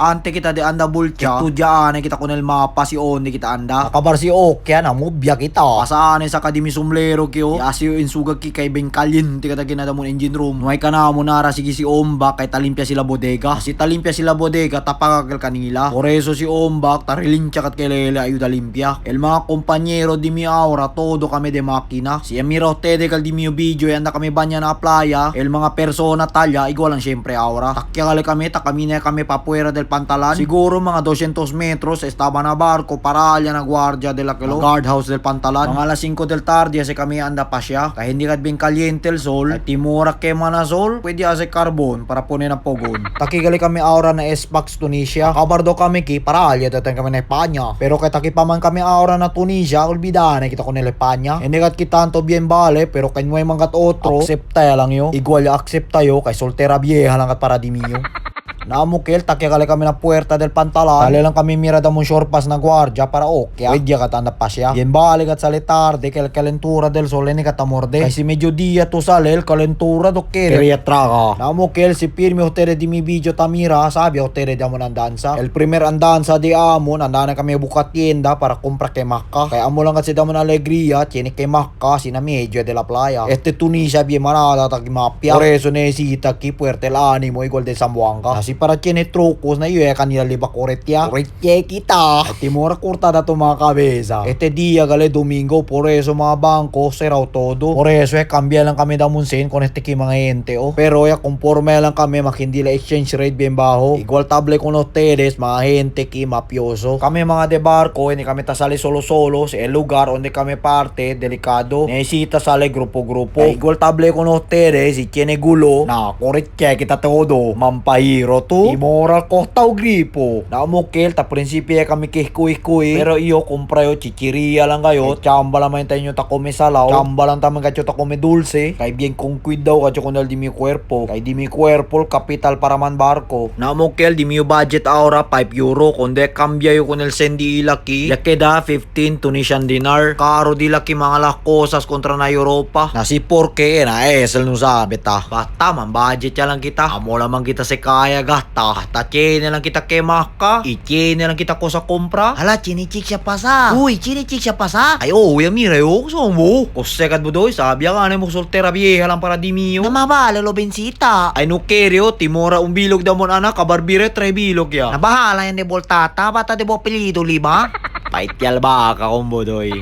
Ante kita de anda bultya, estudyaan kita con el mapa si onde kita anda. Nakabar si Okya na mubya kita. Pasaan sa kadimi sumlero kyo. Yasiyo insuga ki kay ben caliente kita ginada mo engine room. May kana mo nara sige si Ombak kay talimpia sila bodega. Si talimpia sila bodega tapagagel kanila. Por eso si Ombak tarilintya kat kelele ayuda limpia. El mga compañero di mi aura todo kami de makina. Si Emira ustedes kal di mio video anda kami banya na playa. El mga persona talya igual lang siyempre aura. Takya kali kami takami na kami papuera del pantalan. Siguro mga 200 metros estaba na barko para alya na guardia de la kelo. Guardhouse del pantalan. Mga alas 5 del tarde ase kami anda pa siya. Kaya hindi kat bien caliente el sol. Ay timura kema na sol. Pwede ase carbon para punin ang pogon. Takigali kami aura na S-Box Tunisia. Kabardo kami ki para alya datan kami na Espanya. Pero kay taki pa man kami aura na Tunisia, olvidane kita con el Espanya. Hindi kat kita tanto bien vale, pero kay nuay mangat otro, accepta ya lang yo. Igual ya accepta yo kay soltera vieja lang kat para di mio. Namukel, takya kali kami na puerta del pantalan. Dali lang kami mira da mong short pass na guardia para okay. Pwede ka tanda pa siya. Bien balik at sale tarde, kay calentura del sol ni katamorde. Kasi medyo dia to sale, el calentura do kere. Quería traga. Namukel, si firme ustedes di mi video tamira, sabi ustedes di amon andanza. El primer andanza di amon, andana kami buka tienda para compra que maca. Kaya amo lang kasi damon alegría, tiene que maca, sina medyo de la playa. Este Tunisia bien manada, taki mapia. Por eso necesita aquí puerte el ánimo, igual de Zamboanga. Así para tiene trucos na iyo kanila liba koretya. Koretya kita. At timora cortada to mga cabeza. Este día gale domingo, por eso mga banco cerrado todo. Por eso cambia lang kami damunsin con este ki mga ente oh. Pero ya conforme lang kami makindi la exchange rate bien bajo. Igual table con ustedes mga gente ki mafioso. Kami mga de barco, hindi kami tasali solo-solo sa el lugar donde kami parte, delicado. Necesita sale grupo-grupo. Igual table con ustedes, si tiene gulo, na koretya kita todo. Mampahiro to. Immoral kostaw gripo. Namukel, ta prinsipyo kami kihkuy-kuy. Pero iyo, kumpra yo, chichiria lang kayo. Chamba lang man tayo ta come salaw. Chamba lang taman kayo ta come dulce. Kay bien kung daw kayo kunal di mi cuerpo. Kay di mi cuerpo, kapital para man barko. Namukel, di mi budget aura, 5 euro. Kundi cambia yo kun el sendi ilaki. Ya queda 15 Tunisian dinar. Caro di laki mga las cosas kontra na Europa. Nasi porque na esel no sabe ta. Basta man budget ya lang kita. Amo lamang kita se kaya gasta. Hasta tiene lang kita kemaka. Y tiene lang kita kosa compra. Hala, chinichik siya pasa. Uy, chinichik siya pasa. Ay, oh, ya mira yo. Gusto mo. Kosekat mo doy. Sabi ka mo soltera vieja lang para di mio. Namabalo lo bensita. Ay no keryo, timora un bilog damon anak, kabarbire tre bilog ya. Nabahala yan de voltata, bata de bo apelyido lima. Paityal ba ka kumbo doy.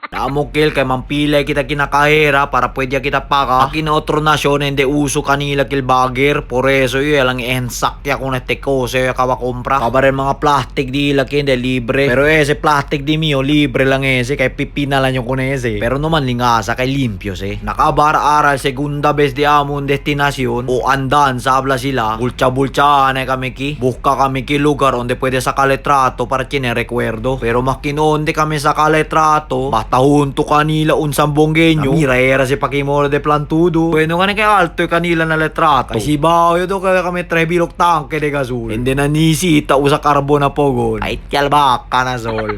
Naamukil kay mampilay kita kinakahera para pwede kita paka. Akin na otro nasyon hindi uso kanila kil bagger. Por eso yun lang ensak ya kung este cosa ya kawa compra. Kabaren mga plastic di laki hindi libre. Pero ese plastic di mio libre lang ese kay pipina lang yung kun ese. Pero naman lingasa kay limpios eh. Nakabar aral segunda vez di amon destinasyon o andan sabla sila. Bulcha-bulcha na kami ki. Buka kami ki lugar donde pwede sa kaletrato para tiene recuerdo. Pero makinonde kami sa kaletrato, basta junto kanila unsang bonggenyo. Mira era si Pakimoro de Plantudo. Bueno ka na kay alto yung kanila na letrato. Ay si Bao yun do kaya kami tre bilok tanke de gasol. Hindi na nisita usa karbo na pogon. Ay tialbaka na sol.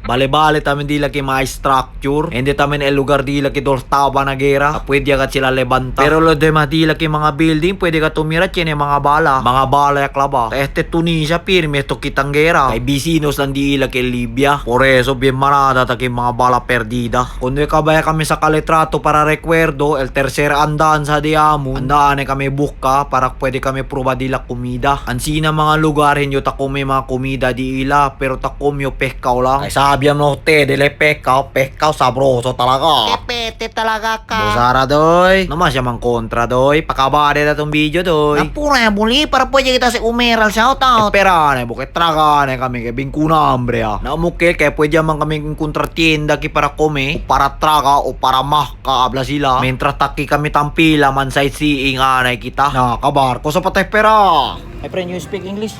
Bale-bale tamen di laki mga structure. Hindi tamen el lugar di laki dortaba na gera. Pwede agad sila levanta. Pero lo demás di laki mga building, pwede ka tumira tiene mga bala. Mga bala ya klaba. Este Tunisia firme esto kitang gera. Kay bisinos lang di laki Libya. Por eso bien marada taki mga bala perdida. Kundo kabaya kami sa kaletrato para recuerdo, el tercer andanza di amon. Andaan kami buka para pwede kami proba di la comida. Ansina mga lugar hinyo ta kome mga comida di ila pero ta komyo pekaw lang. Ay sabi mo ustedes le pekaw, pekaw sabroso talaga. Kepete talaga ka. Bosara doy. Naman siya mang kontra doy. Pakabare na tong video doy. Napura yan muli para pwede kita si umeral shout out. Esperane, buket tragane kami kay bingkuna hambre ah. Naumukil kaya pwede man kami kontra tienda ki para kome, o para traga o para mahka habla sila. Mientras taki kami tampila man sightseeing anay kita. Nakabar ko sa patay pera. My friend, you speak English?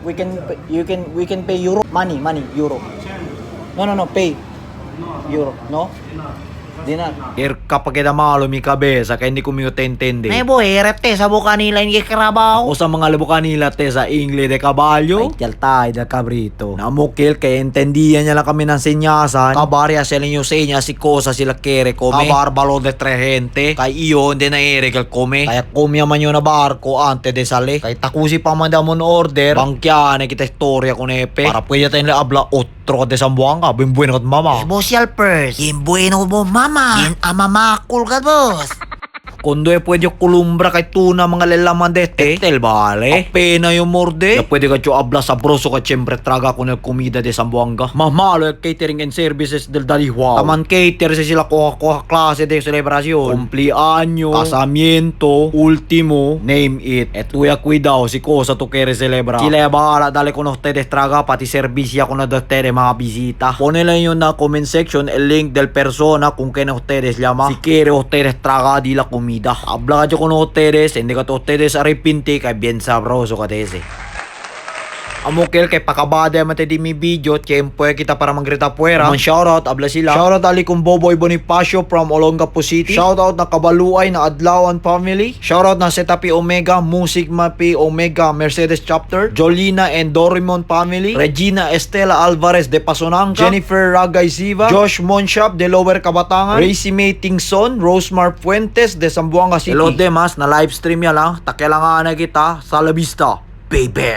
We can, you can, we can pay euro. Money, money, euro. No, no, no, pay. Euro, no? Dinner. Erka pa kita malo mi cabeza kaya hindi ko mi entende. Nebo, erete sa boca nila yung karabaw. O sa mga labukan nila te sa Ingle de Caballo. Ay, tay del cabrito. Namukil kay entendiyan niya lang kami ng senyasan. Kabarya sila yung senyas si cosa sila kere come. Kabar balo de tres gente. Kay iyo hindi na ere kel come. Kaya kumya man yun na barko ante de sale. Kay takusi pa man damon order. Bangkyane kita istorya con epe. Para pwede tayo nila habla otro de Zamboanga. Bimbuin kat mama. Boss helpers. Yen bueno bo mama. Yen amamakul ka boss. Kundo e pwede kulumbra kay tuna mga lelaman dete. Etel vale. Apena yung morde. Ya pwede ka cho habla sabroso ka siyempre traga con el comida de Zamboanga. Mamalo el catering and services del Dalihuao. Taman cater si sila kuha-kuha klase de celebración. Cumpleaños, casamiento, último, name it. Etuya cuidado si cosa tu quieres celebrar. Sila ya bahala dale con ustedes traga pati servicia con ustedes mga bisita. Ponele yun na comment section el link del persona kung quién ustedes llama. Si quiere ustedes traga di la comida. Habla kayo con ustedes, hindi ka to ustedes arrepinte kay bien sabroso ka tese. Amukil kay pakabada man di mi video, tiyempo eh kita para maggrita puwera. Man shoutout, abla sila. Shoutout ali kong Boboy Bonifacio from Olongapo City. Shoutout na Kabaluay na Adlawan family. Shoutout na Zeta P Omega, Mu Sigma P Omega Mercedes Chapter, Jolina and Dorimon family, Regina Estela Alvarez de Pasonanca, Jennifer Ragay Siva, Josh Monshap de Lower Kabatangan, Racy May Tingson, Rosemar Fuentes de Zamboanga City. Hello Demas, na live stream ya lang. Takilangan na kita sa la vista, baby.